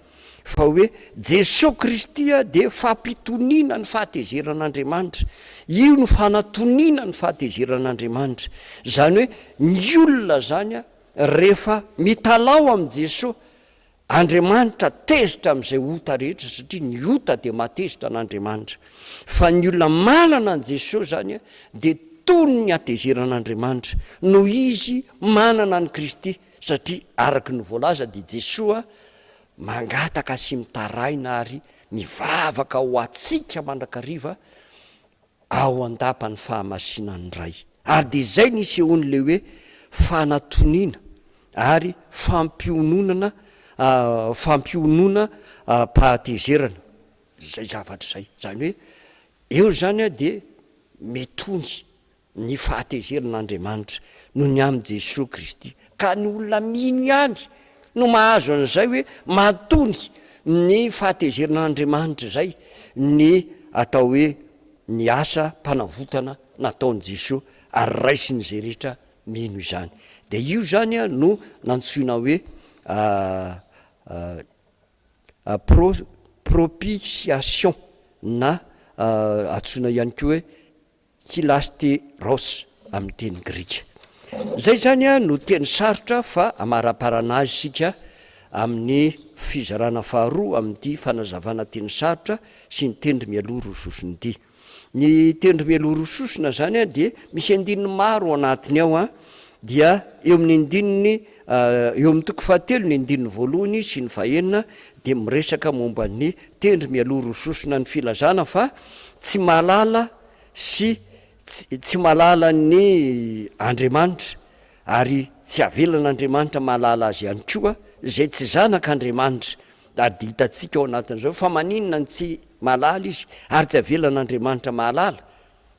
fa hoe Jesoa Kristy dia fampitoniana ny fahatezeran'Andriamanitra, io no fanatoniana ny fahatezeran'Andriamanitra, zany hoe ny olona zany rehefa mitalaho amin'i Jesoa Andriamanitra tezitra amin'izay ota rehetra satria ny ota dia mahatezitra an'Andriamanitra. Fa ny olona manana an'i Jesosy izany dia tony ny hatezeran'Andriamanitra noho izy manana an'i Kristy satria araka ny voalaza dia Jesoa mangataka sy mitaraina ary mivavaka ho antsika mandrakariva ao an-dapan'ny fahamasinan'ny Ray. Ary dia izay ny isehoan'ilay hoe fanatoniana ary fampiononana, fampiononam-pahatezerana, izay zavatra izay. Izany hoe eo izany dia mitony ny fahatezeran'Andriamanitra noho ny amin'i Jesoa Kristy. Ka ny olona mino ihany no mahazo an'izay hoe mahatony ny fahatezeran'Andriamanitra izay ny. atao hoe ny asa mpanavotana nataon'i Jesoa ary raisin'izay rehetra mino izany. Dia io izany no nantsoina hoe pro, propitiation na antsoina ihany koa hoe hilasteros amin'ny teny grika. Izay izany no teny sarotra fa amaraparana azy isika amin'ny fizarana faharoa amin'ity fanazavana teny sarotra sy ny tendry mialoha roa sosona ity. Ny tendry mialoha roa sosona izany dia misy andininy maro ao anatiny ao, dia eo amin'ny andininy eo amin'ny toko fahatelo ny andininy voalohany sy ny fahenina dia miresaka momba ny tendry mialoha roa sosona ny filazana fa tsy mahalala sy tsy mahalala ny Andriamanitra ary tsy avelan'Andriamanitra mahalala azy ihany koa izay tsy zanak'Andriamanitra ary dia hitantsika ao anatin'izao fa maninona no tsy mahalala izy ary tsy avelan'Andriamanitra mahalala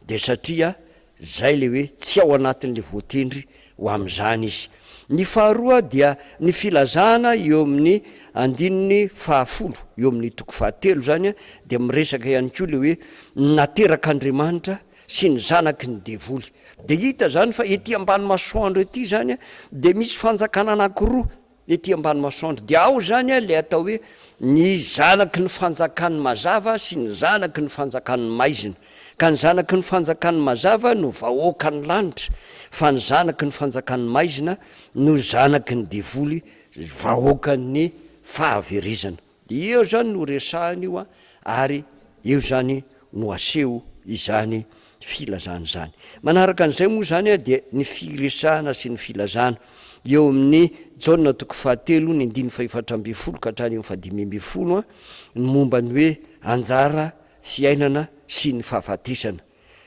dia satria zay le hoe tsy ao anatin'le voatendry ho amin'izany izy. Ny faharoa dia ny filazana eo amin'ny andininy fahafolo, eo amin'ny toko fahatelo izany dia miresaka ihany koa le hoe ny naterak'Andriamanitra sy ny zanaky ny devoly. Dia hita izany fa ety ambany masoandro ety izany dia misy fanjakana anankiroa ety ambany masoandro dia ao izany ilay atao hoe ny zanaky ny fanjakan'ny mazava sy ny zanaky ny fanjakan'ny maizina. Ka ny zanaky ny fanjakan'ny mazava no vahoakan'ny lanitra fa ny zanaky ny fanjakan'ny maizina no zanaky ny devoly vahoakan'ny fahaverezana. Eo izany no resahina io ary eo izany no aseho izany filazana izany. Manaraka an'izay moa izany dia ny firesahana sy ny filazana eo amin'ny Jaona toko fahatelo ny andininy fahefatra ambin'ny folo ka hatrany amin'ny fahadimy ambin'ny folo ny momba ny hoe anjara fiainana sy ny fahafatesana.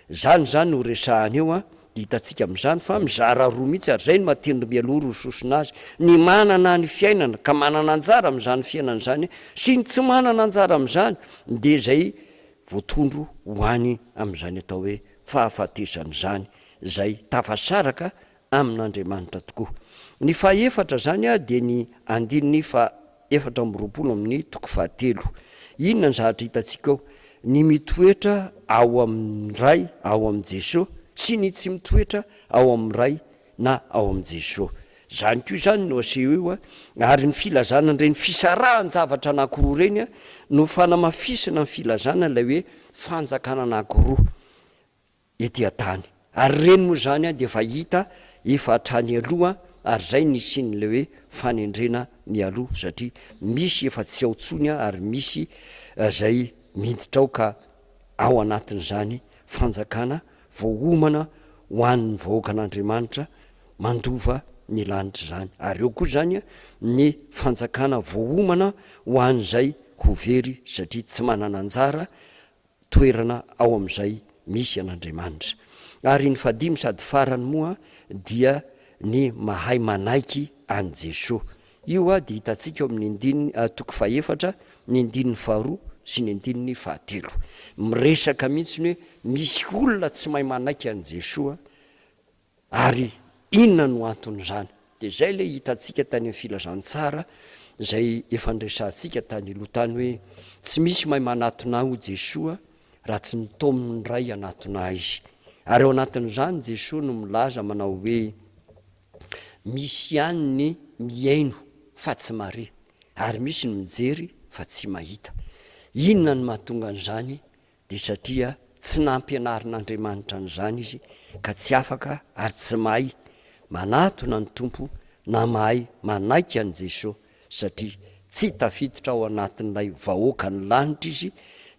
Izany izany no resahana eo an, dia hitantsika amin'izany fa mizara roa mihitsy ary izay no maha-tendro mialoha roa sosona azy, ny manana ny fiainana ka manana anjara amin'izany fiainana izany sy ny tsy manana anjara amin'izany dia izay voatondro ho any amin'izany atao hoe fahafatesana izany, izay tafasaraka amin'Andriamanitra tokoa. Ny fahaefatra izany dia ny andininy faha 24 amin'ny toko fahatelo. Inona ny zavatra hitantsika ao? Ny mitoetra ao amin'ny Ray, ao amin'i Jesoa, sy ny tsy mitoetra ao amin'ny Ray na ao amin'i Jesoa. Izany koa izany no aseho eo, ary ny filazana an'ireny fisarahan-javatra anankiroa ireny no fanamafisana ny filazana ilay hoe fanjakana anankiroa. ety an-tany. Ary ireny moa izany dia efa hita efa hatrany aloha ary izay no nisian'ilay hoe fanendrena mialoha satria misy efa tsy ao intsony ary misy izay miditra ao ka ao anatin'izany fanjakana voaomana ho an'ny vahoakan'Andriamanitra mandova ny lanitra izany. Ary eo koa izany ny fanjakana voaomana ho an'izay ho very satria tsy manana anjara toerana ao amin'izay misy an'Andriamanitra. Ary ny fahadimy sady farany moa dia ny mahay manaiky an'i Jesoa. Io dia hitantsika ao amin'ny andininy toko fahefatra, ny andininy faharoa sy ny andininy fahatelo. Miresaka mihitsy ny hoe misy olona tsy mahay manaiky an'i Jesoa Ary inona no anton'izany? Dia izay ilay hitantsika tany amin'ny filazantsara izay efa niresahantsika tany aloha tany hoe tsy misy mahay manatona ahy hoy Jesoa raha tsy notaomin'ny Ray hanatona ahy izy. Ary ao anatin'izany Jesoa no milaza manao hoe misy ihany ny mihaino fa tsy mahare ary misy ny mijery fa tsy mahita. Inona no mahatonga an'izany? dia satria tsy nampianarin'Andriamanitra an'izany izy ka tsy afaka ary tsy mahay manatona ny Tompo na mahay manaiky an'i Jesoa satria tsy tafiditra ao anatin'ilay vahoakan'ny lanitra izy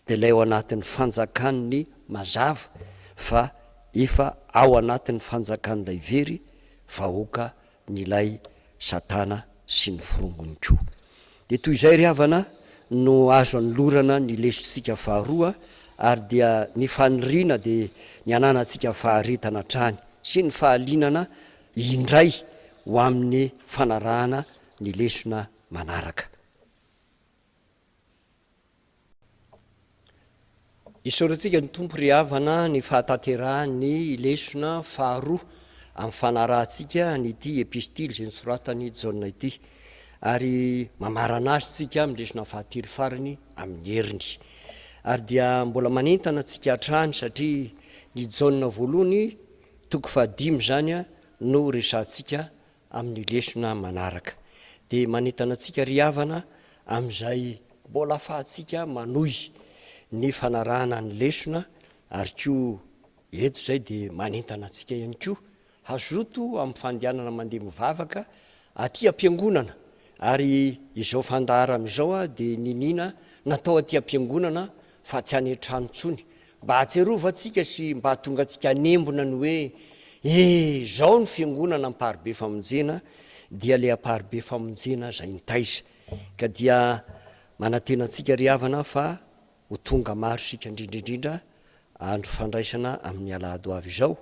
dia ilay ao anatin'ny fanjakan'ny mazava fa efa ao anatin'ny fanjakan'ilay very vahoaka n'ilay satana sy ny forongony koa. Dia toy izay ry havana no azo anolorana ny lesontsika faharoa ary dia ny faniriana dia ny hananantsika faharetana hatrany sy ny fahalinana indray ho amin'ny fanarahana ny lesona manaraka. Isaorantsika ny Tompo ry havana ny fahatanterahan'ny lesona faharoa amin'ny fanarahantsika an'ity epistily izay nosoratan'i Jaona ity. Ary mamarana azy tsika amin'ny lesona fahatelo farany amin'ny heriny. Ary dia mbola manentana antsika hatrany satria ny Jaona voalohany toko fahadimy izany no resahantsika amin'ny lesona manaraka. Dia manentana antsika ry havana amin'izay mbola afahantsika manohy ny fanarahana ny lesona ary koa eto izay dia manentana antsika ihany koa hazoto amin'ny fandehanana mandeha mivavaka aty am-piangonana ary izao fandaharana izao dia niniana natao aty am-piangonana fa tsy any an-trano intsony Mba hahatsiarovantsika sy mba hahatonga antsika hanembona ny hoe, E, izao ny Fiangonana Amparibe Famonjena, dia ilay Amparibe Famonjena izay nitaiza. Ka dia manantena antsika ry havana fa ho tonga maro isika indrindra indrindra andro fandraisana amin'ny alahady ho avy izao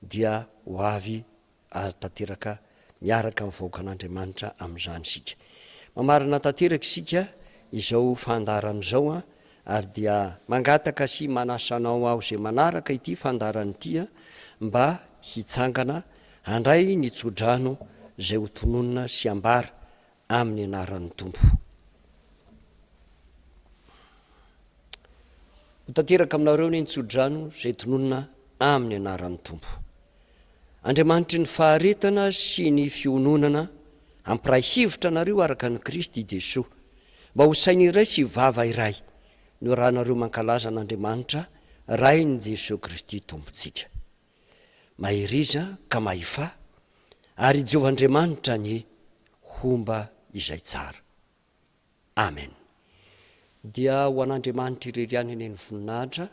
dia ho avy ary tanteraka miaraka amin'ny vahoakan'Andriamanitra amin'izany isika. Mamarana tanteraka isika izao fandaharana izao ary dia mangataka sy manasa anao aho izay manaraka ity fandaharana ity mba hitsangana handray ny tsodrano izay ho tononina sy ambara amin'ny anaran'ny Tompo. Ho tanteraka aminareo anie ny tsodrano izay tononina amin'ny anaran'ny Tompo. Andriamanitry ny faharetana sy ny fiononana hampiray hevitra anareo araka an'i Kristy Jesoa, mba ho saina iray sy vava iray no iarahanareo mankalaza an'Andriamanitra Rain'i Jesoa Kristy Tompontsika. Maheriza ka mahefà, ary i Jehovah Andriamanitra anie homba izay tsara. Amen. Dia ho an'Andriamanitra irery ihany anie ny voninahitra,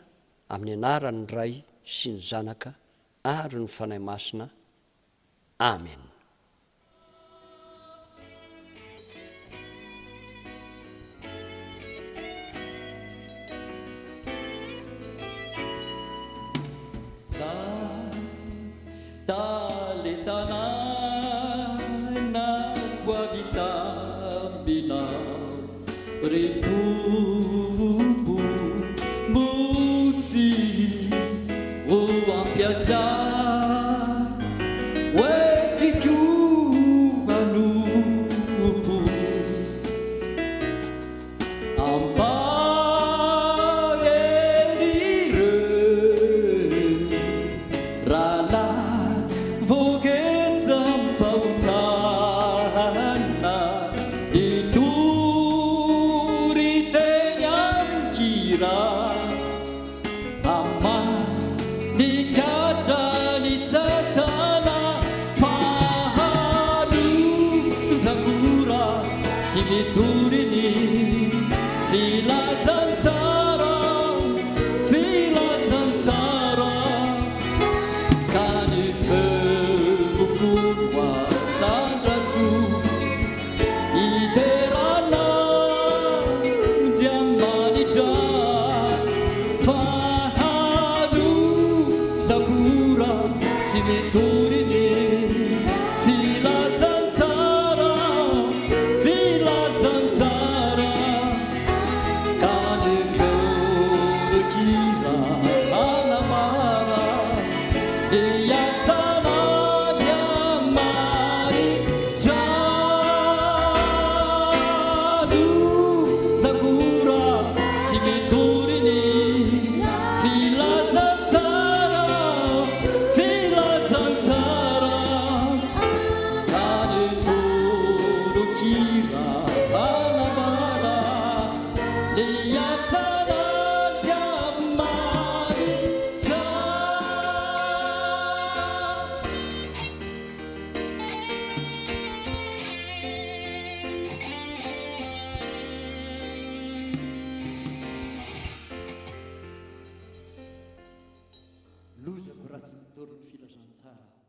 amin'ny anaran'ny Ray sy ny Zanaka ary ny Fanahy Masina. Amen. Lozako raha tsy mitory ny filazantsara.